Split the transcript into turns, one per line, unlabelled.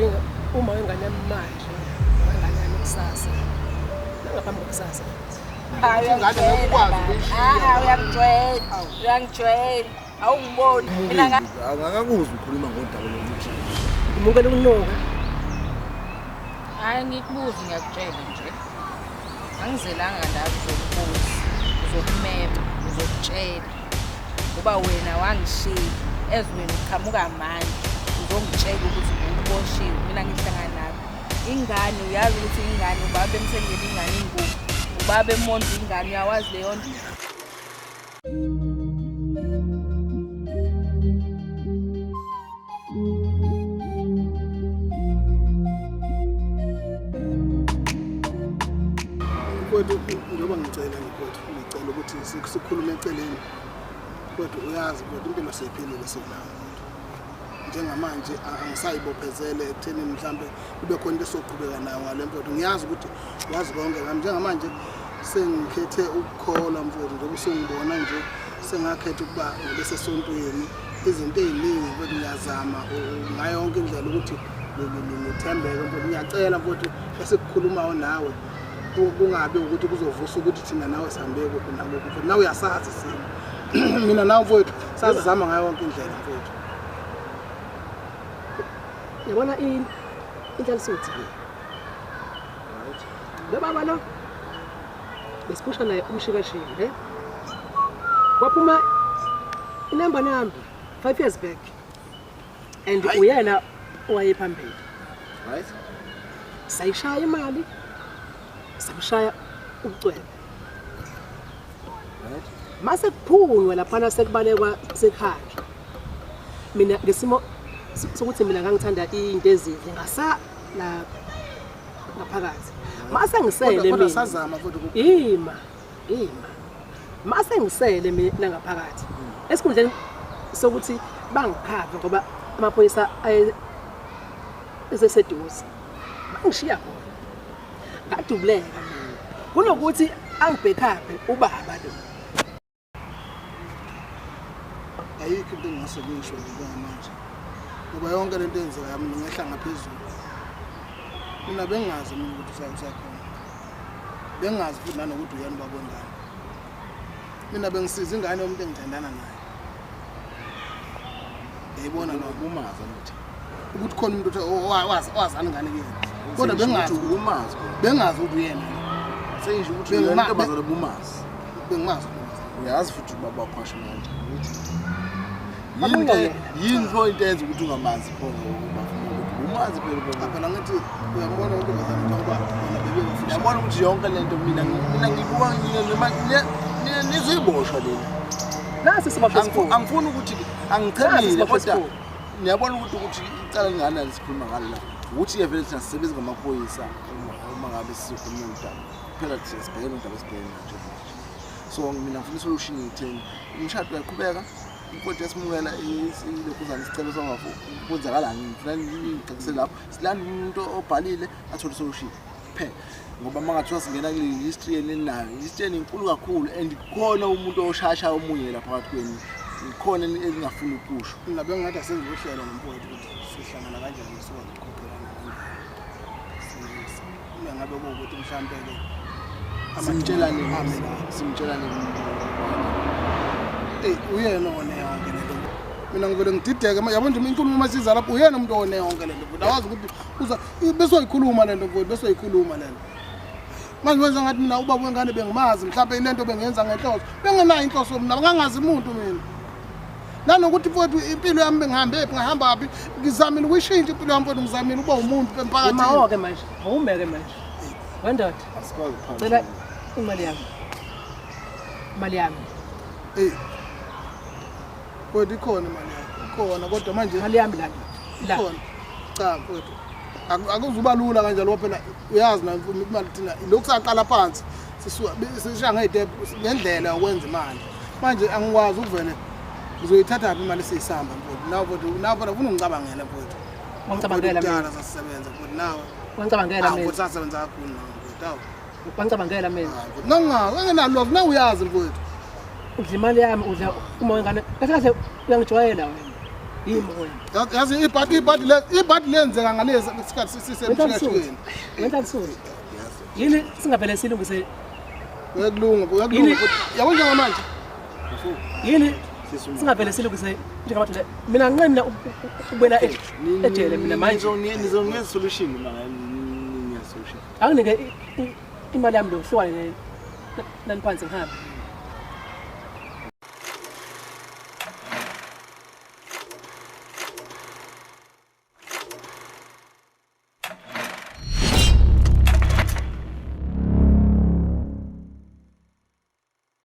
Ngidinga uma wengane yami manje, wengane yami kusasa. Nangaphambi kwakusasa.
Hayi,
Ingane ngeke ukwazi ukuyishiya.
Ah, uyangijwayela. Uyangijwayela. Awungiboni. Mina nga
Angakakuzwa ukhuluma ngodaba lokuthi
Ngimukela ukunuka.
Hayi ngikubuzi ngiyakutshela nje. Angizelanga la kuzokubuza, uzokumema, uzokutshela. Ngoba wena wangishiya ezweni uqhamuka manje uzongitshela ukuthi uboshiwe mina ngihlangana nawe. Ingane uyazi ukuthi ingane ubaba emthengele ingane ingubo. Ubaba emondla ingane uyawazi leyo nto.
Mfowethu, njengoba ngicela nje mfowethu, ngicela ukuthi sikhulume eceleni. Mfowethu, uyazi mfowethu, impilo siyiphilile sikunayo mfowethu. Njengamanje angisayibophezele ekuthenini mhlampe kube khona into esoqhubeka nayo ngale mfowethu. Ngiyazi ukuthi wazi konke ngami. Njengamanje sengikhethe ukukholwa mfowethu, njengoba usungibona nje sengakhetha ukuba ngibe sesontweni. Izinto ey'ningi mfowethu ngiyazama ngayo yonke indlela ukuthi ngithembeke mfowethu. Ngiyacela mfowethu esikukhulumayo nawe kungabi ukuthi kuzovusa ukuthi thina nawe sihambe kuphi nakuphi mfowethu. Nawe uyasazi isimo. Mina nawe mfowethu sazizama ngayo yonke indlela mfowethu.
Yabona inhlalisuthi. Lo baba lo besiphusha naye umshikashika ne? Kwaphuma inamba namba 5 years back. And uyena owayephambili.
Right?
Sayishaya imali. Samshaya ubucwebe.
Right?
Mase kuphunywa laphana sekubalekwa sekuhanjwa. Mina ngesimo sokuthi mina ngangithanda into ezinhle ngasa la ngaphakathi. Mase ngisele
Kodwa
mina.
sazama futhi
Ima, ima. Mase ngisele mina ngaphakathi. Esikhundleni sokuthi bangikhave ngoba amaphoyisa aye eseseduze. Bangishiya khona. Ngadubuleka mina. Kunokuthi angibhekaphe ubaba lo.
Ayikho into engingase ngisho nje njengamanje. Ngoba yonke lento eyenzekayo mina ngehla ngaphezulu. Mina bengingazi mina ukuthi usakhona. Bengingazi futhi nanokuthi uyena ubaba wengane. Mina bengisiza ingane yomuntu engithandana naye. Yayibona lo
Umazi angithi.
ukuthi khona umuntu owazana ingane kuyena. Kodwa bengingazi
ukuthi umazi.
Bengingazi ukuthi uyena.
Sengisho ukuthi uyena intombazane obumazi.
Bengimazi.
Uyazi futhi ubaba wakho washo kanjani ukuthi
Babuya yena.
Yini pho into eyenza ukuthi ungamazi pho ubaba ukuthi umazi phela ubaba.
Phela ngithi uyambona intombazane njengoba bona bebebafisha.
Uyabona ukuthi yonke lento mina ngibuka noma nizoyiboshwa lena.
Nasi isiboshwa esikhulu.
Angifuni ukuthi
Nasi
angichemile
isiboshwa
kodwa
esikhulu.
niyabona ukuthi icala lingakanani sikhuluma ngalo la. Ukuthi-ke vele thina sisebenza ngamaphoyisa uma ngabe sizokhuluma udaba. Phela thina sibhekene nodaba esibhekene nje manje. So mina ngifuna isolution itheni. Umshado uyaqhubeka, umfowethu yasimukela ilokhuzana isicelo sangafu kwenzakalani ngifuna ngixakise lapho. Silanda umuntu obhalile athole isolution. Phela ngoba uma ngathiwa singena kule history yenu eninayo, history yenu inkulu kakhulu and khona umuntu oshayashaya omunye la phakathi kwenu. Khona elingafuni ukusho.
Mina bengingathi asenze uhlelo nomfowethu ukuthi sihlangana kanjani sikwazi ukuqoqelana kanjani. Uma ngabe kuwukuthi mhlampe-ke
Simtshelane,
ame la.
simtshelane.
Eyi, uyena owone yonke le nto. Mina ngivele ngidideke, yabo nje inkulumo uma siza lapho uyena umuntu owone yonke le nto mfowethu. Awazi ukuthi uza besoyikhuluma le nto mfowethu, besoyikhuluma le nto. Manje wenza ngathi mina ubaba wengane bengimazi, mhlampe ile nto bengiyenza ngenhloso. Bengenayo inhloso mina, ngangazi umuntu mina. Nanokuthi mfowethu impilo yami bengihambe phi, ngahamba phi, ngizamile ukuyishintsha impilo yami mfowethu, ngizamile ukuba umuntu emphakathini.
Ima-ke manje, awume-ke manje. Wendoda,
Asikwazi ukuphatha.
cela imali yami. Imali yami.
Eyi. Mfowethu ikhona imali yakho, ikhona kodwa manje
Imali yami la. La.
ikhona. Cha mfowethu. Akuzuba lula kanjalo phela uyazi na imali thina lokhu saqala phansi sisuka sisha ngey'tephu ngendlela yokwenza imali. Manje angikwazi ukuvele ngizoyithatha phi imali esiyisamba mfowethu. Nawe mfowethu, nawe phela ufuna ungicabangela mfowethu.
Wangicabangela
Kudala
mina.
sasisebenza mfowethu nawe.
Wangicabangela
Awu
mina.
mfowethu sasebenza kakhulu nawe mfowethu. Awu.
Wangicabangela mina.
Ngangingazi, nganginalo nawe uyazi mfowethu.
Udla imali yami, udla uma wengane. Kahle kahle uyangijwayela wena. Yimi wena.
Yazi ibhadi ibhadi le ibhadi lenzeka ngalezi sikhathi sisemshikashikeni.
Wenhlansuthi. Yini singavele silungise
Uyakulunga, uyakulunga. Yabo njengamanje.
Yini singavele silungise njengamadoda. Mina nginqena ukubuyela ejele mina manje.
Ngizonikeza solution mina ngiya solution.
Anginike imali yami lo hlukane nani phansi ngihambe.